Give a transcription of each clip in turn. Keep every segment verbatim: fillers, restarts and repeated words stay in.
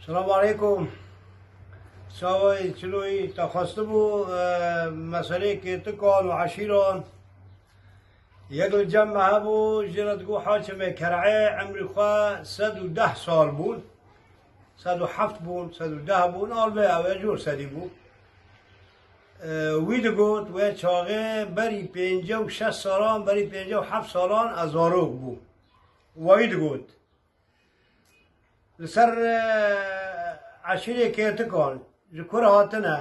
Selamu aleykum. Çawayê Çiloyî te xwestibû, e, meseleyê kêtikan û eşîran yek li cem me hebû, jê re digot Haçimê Ker'ê, emrî xwe sed û deh sal bûn, sed û heft bûn, sed û deh bûn, alvê ew ê jor sedî bû. E, wî digot, wê çaxê berî pêncî û şeş salan, berî pêncî û heft salan ez zarok bûm. Wayî digot. Li ser, e, eşîrê Kêtikan ji kur hatine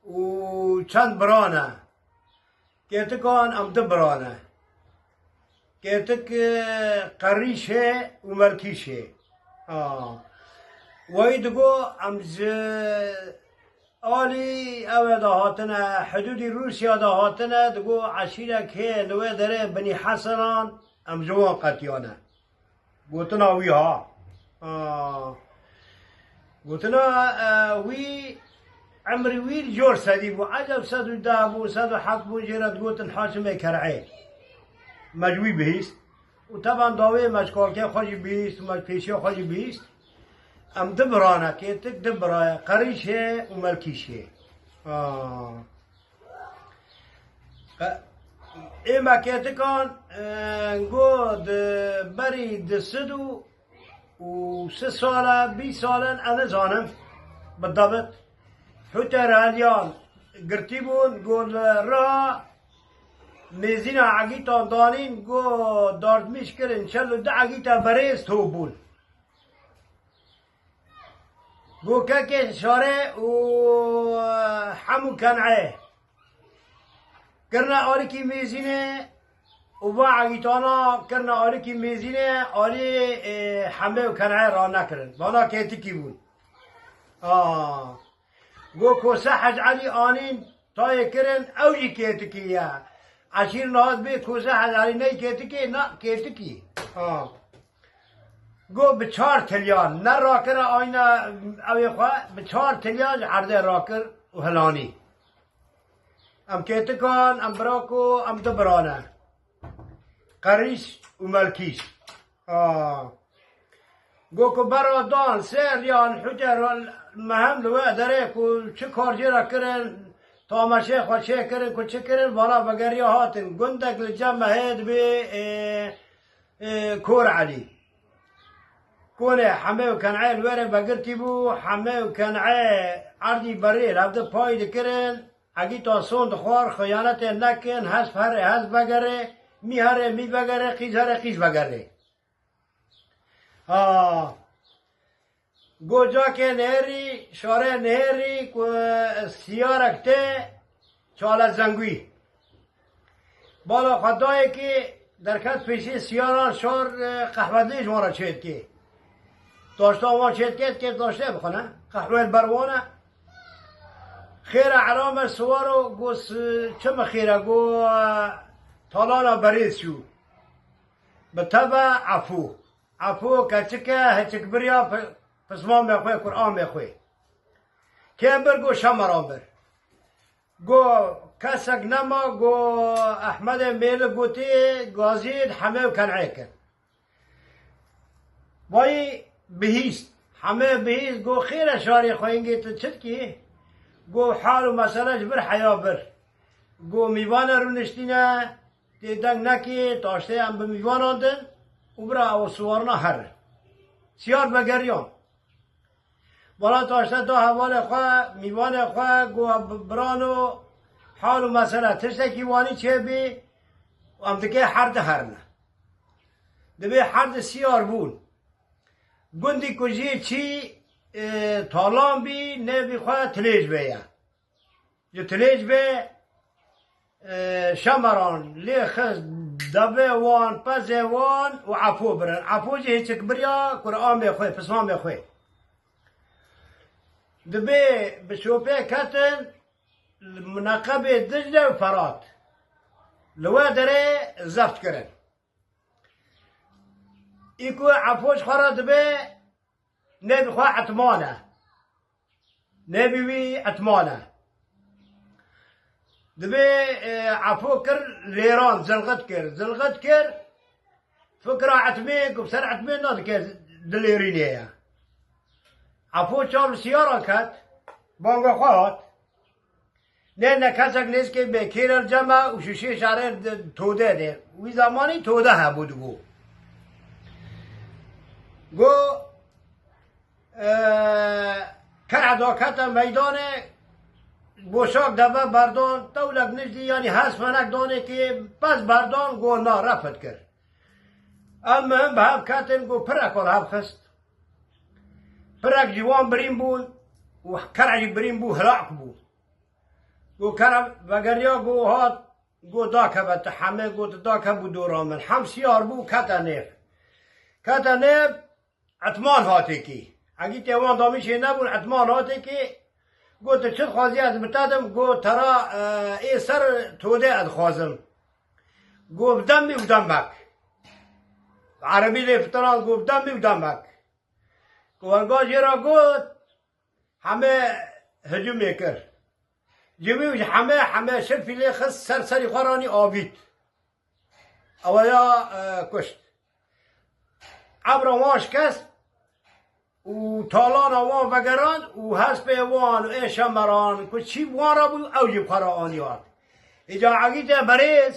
û çend bira ne. Kêtikan em du bira ne. Kêtik, e, Qerîş ê û Melkîş ê. Ha. Wayî digo em ji alî ew ê de hatine, hidûdî Rûsya de hatine, digo eşîrek hê li wê derê Binî Hesenan, em ji wan qetiyane. Gotina wî ha. Aa. Gotina, e, wî, emrî wî jor sedî bû. Eceb sed û deh bû, sed û heft bû, jê re digotin Haçimê Ker'ê. Me ji wî bihîst. Û teban dawê me ji kalkê xwe jî bihîst û me ji pêşiya xwe jî bihîst. Em du bira ne, Kêtik du bira ye. Qerîş ê û Melkîş ê. Aa. Qe-, ê me Kêtikan, e, go di berî du sed û sê sal e, bîst sal in, ez nizanim bi debit. Hûtê re heliyan girtî bûn, go li riha mêzîna Egîtan danîn, go dardmîş kirin, çel û du Egîta berêz top bûn. Go kekê şarê û hemû Ken'ê kirine alîkî mêzînê û va Egîtana kirine alîkî mêzînê, alî, e, Hemê û Ken'ê ranekirin. Vana Kêtikî bûn. A. Go Kose Hec Elî anîn tayê kirin, ew jî Kêtikî ye. Eşîr niha dibê Kose Hec Elî ney Kêtikî, na Kêtikî. A. Go bi çar tilyan, ne rakire ayna ew ê xwe, bi çar tilyan ji erdê rakir û hilanî. Em Kêtikan, em birako, em du bira ne. Qerîş û Melkîş. A. Go ku bera dan, sê riyan hûtê re mehem li wê derê ku çi kar jê re kirin, tamaşê xwe çê kirin, ku çi kirin, vana vegeriya hatin. Gundek li cem me hê dibê, ê, ê, Kor Elî. Konê Hemê û Ken'ê li wê re vegirtî bû, Hemê û Ken'ê erdî berê li hevdi pay dikirin, Egîta son dixwar, xiyanetê nekin, hesp herê hesp vegerê, mî herê mî vegerê, qîz herê qîz vegerê. Ha. Go cakê nêrî, şarê nêrî ku siyarek tê çale zengwî. Bala xwe dayê kê derket pêşî siyaran şar, e, qehwedlê ji wan re çêdikê. Taşta wan çêdikê, dikê taştê bixwine. Qehwê li ber wan e. Xêre elame siwaro go s-, çi mi xêre go, e, talana berêz çû. Bi teve Efû. Efû keçik e, hiçik biriya pi-, pismamê xwe, Qur'anê xwe. Kê bir go Şemaran bir. Go kesek nema, go Ehmedê Mêli gotî, gazî di Hemê û Ken'ê kir. Vayî bihîst. Hemê bihîst, go xêre şarê xwe, hingê tu çi dikî? Go hal û mesele ji vir heya vir. Go mîvane rûniştîne, tê deng nekê, taştê em bi mîvanan din û bira ew siwarina herin. Siyar vegeriyan. Bala taşte da hevalê xwe, mîvanê xwe, go bi-, birano, hal û mesele tiştekî wanî çêbî, em dikê herde herine. Dibê herde siyar bûn. Gundî ku jê çî, e, talan bî, nêvî xwe Tilêj bê ye. Ji Tilêj bê, e, Şemaran lê xist devê wan, pezê wan û Efo birin. Efo jî hiçik biriya Qur'anê xwe, pismamê xwe. Dibê bi şopê ketin li mineqebê Dicle û Ferat. Li we derê zeft kirin. Î ku Efo ji xwe re dibe, nêvî xwe Etman e. Nêvî wî Etman e. Dibe, e, Efo kir lêran, zilxit kir. Zilxit kir, fikra Etmê, ku ser Etmê nadike dilêrînê ye. Apo çav li siyara ket, banga xwe hat. Nê ne kesek nêzkê bê kêre cem e û şişê şerê tode de. Wî zamanî tode hebû digo. Go, e, kere dakete meydanê, boşak deve berdan, tewlek nijdî, yanî hespenek danê kê, pez berdan, go na refet kir. Em mihim bi hev ketin, go pirek an hev xist. Pirek ji wan birîn bûn û kere jî birîn bû, hilak bû. Go kere vegeriya, go hat, go dakeve tu hemê, go tu dakeve dora min. Hem siyar bû, kete nêv. Kete nêv, etman hatê kî. Egî tê wan damîşê nebûn, etman hatê kî. Go tu çi dixwazî ez bi te dim, go tera, e, ê ser todê ez dixwazim. Go bi demî û demek. Erebî lê fitiran, go bi demî û demek. Go werga jê re got, heme hicûmê kir. Ji wî û ji heme, heme şilfî lê xist ser serî xwe ranî avît. Ew ya, e, kuşt. Ebra wan şikest û talana wan vegerand û hespê wan û ê şemeran ku çî bi wan re bû, ew jî bi xwe re anî hat. Îca Egîte berêz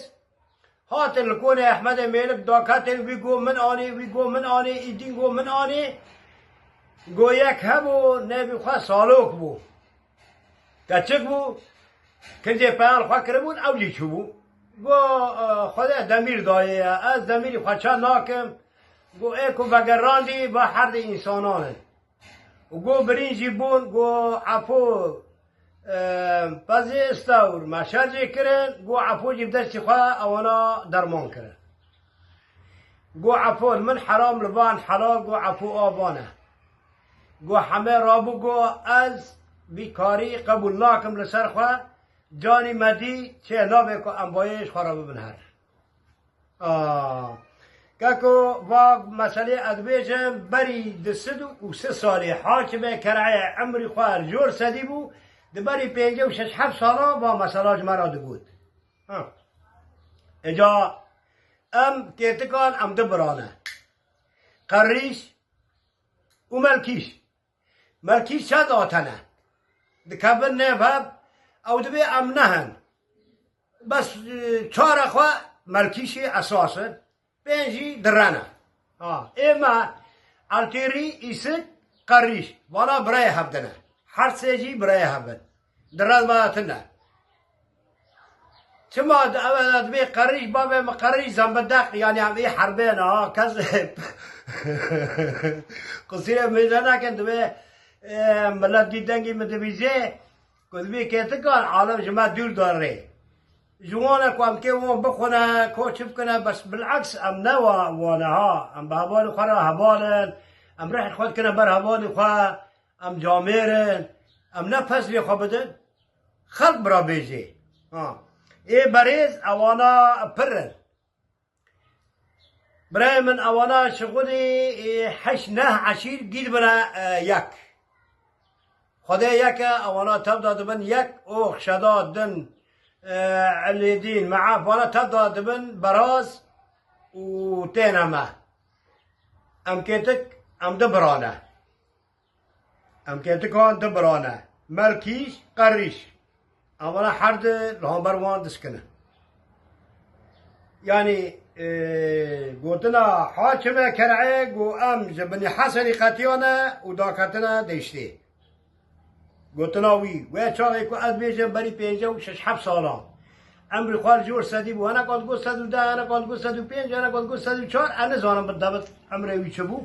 hatin li konê Ehmedê Mêlik daketin, wî go min anî, wî go min anî, îdîn go min anî. Go yek hebû, nêvî xwe Salok bû. Keçik bû, kincê peyan xwe kiribûn, ew jî çûbû. Go, e, Xwedê demîr dayê ye, ez demîrî xwe çend nakim. Go ê ku vegerandî, va herdê însanan in. Û go birîn jî bûn, go Apo, e, pezê istewr, meşer jê kirin, go Apo jî bi destî xwe ewana derman kirin. Go Apo, li min heram, li van helal, go Apo a van e. Go heme rabû, go ez vî karî qebûl nakim li ser xwe, canî me dî, çê nabe ku em bayê ji xwe re bibin her. Aa, keko, va meselê ez dibêjim, berî du sed û sê salê hakimê Kereyê emrî xwe jor sedî bû, di berî pêncî û şeş heft sala va mesela ji me re digot. Ha. Îca em kêtikan em du biran e. Qerrîş û Melkîş. Melkîş çend ate ne? Dikevin nêv hev, ew dibê em neh in. Bes, e, çar e xwe Melkîşê esas in, pênc jî dire ne. Ha, ê me Eltêrî, Îsik, Qerrîş. Vana birayê hev dine. Her sê jî birayê hev in. Dire me tune. Çima di-, ew e dibê Qerrîş, bavê min Qerrîş, zembedeq, yanî em ê herbê ne, ha, kes qusîrê mêze nekin, dibê, e, milet dî dengî min dibîzê, ku dibê kêtikan, alem ji me dûr darê. Ji wan e ku em kê wan bixwine, ko çi bikine, bes bileks em ne wa-, wan e, ha. Em bi hevalê xwe re heval in, em rihê xwe dikine ber hevalê xwe, em camêr in, em ne peslê xwe bidin. Xelk bira bêjê. Ha. Ê berêz ewana pir in. Birayê min ewana şixulî, ê, heşt neh eşîr gî dibine, e, yek. Xwedê yek e, ewana tev de dibin yek, ox, şeda, din, e, elêdîn, meaf, wana tev de dibin beraz û têne me. Em kêtik, em du biran e. Em ketikan du biran e. Melkîş, Qerrîş. Em vana her du li hember wan diskine. Yanî, e, gotina Hakime Ker'e, go em ji Binî Hesenî qetiyane û daketine deştê. Gotina wî, wê çaxê ku ez bêjim berî pêncî û şeş heft salan. Emrî xwe li jor sedî bû. Hinek an got sed û deh, hinek an got sed û pênc, hinek an got sed û çar, ez nizanim bi debit emrê wî çi bû.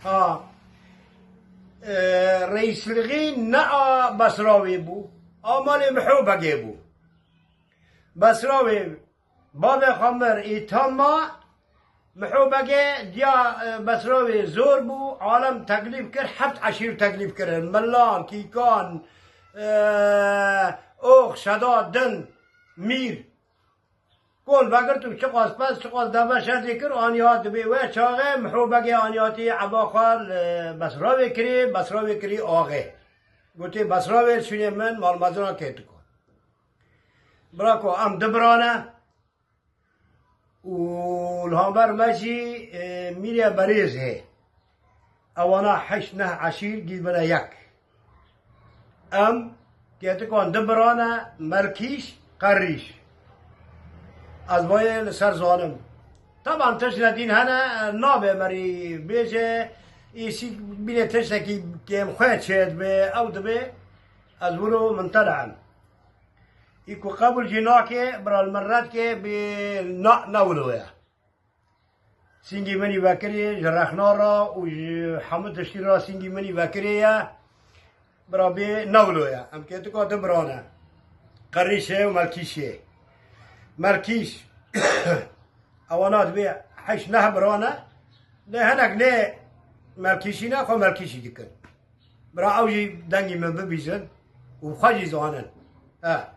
Ha. E, reîslixî ne a Besrawê bû, a malê Miho Begê bû. Besrawê bavê xwe mir îtham ma, Miho Begê diya, e, Besrawê zor bû, alem teklîf kir, heft eşîr teklîf kirin. Milan, Kîkan, e, Ox, Şeda, Din, Mîr. Kon vegirt û çiqas pez, çiqas deve şer jê kir, aniya dibê we çaxê, Miho Begê aniya tê eba xwe li Besrawê kirê, Besrawê kirê axê. Gotê, Besrawê şûnê min, malmezina kê dikon. Bira ku em du birane, û li hember me jî, e, mîrê berêz hê. Ewana heşt neh eşîr gî bine yek. Em ketikan du birane, Melkîş, Qerrîş. Ez vayê li ser zanim. Taban tişt nedîn hene, nabe merî bêje, îsî bîne tiştekî kêm xwe çê dibe, ew dibe, ez wilo min tele em. Î ku qebûl jî nake, bira li min red ke, bê na, ne wilo ye. Sîngî min î vekirî ji rexna re û ji hemû tiştî re sîngî min î vekirî ye. Bira bê ne wilo ye. Em kêtika du biran e. Qerîşê û Melkîşê. Melkîş, ewana dibê heşt neh biran e. Lê hinek lê Melkîşî ne, xwe Melkîşî dikin. Bira ew jî dengî min bibîzin û xwe jî zanin. Eh.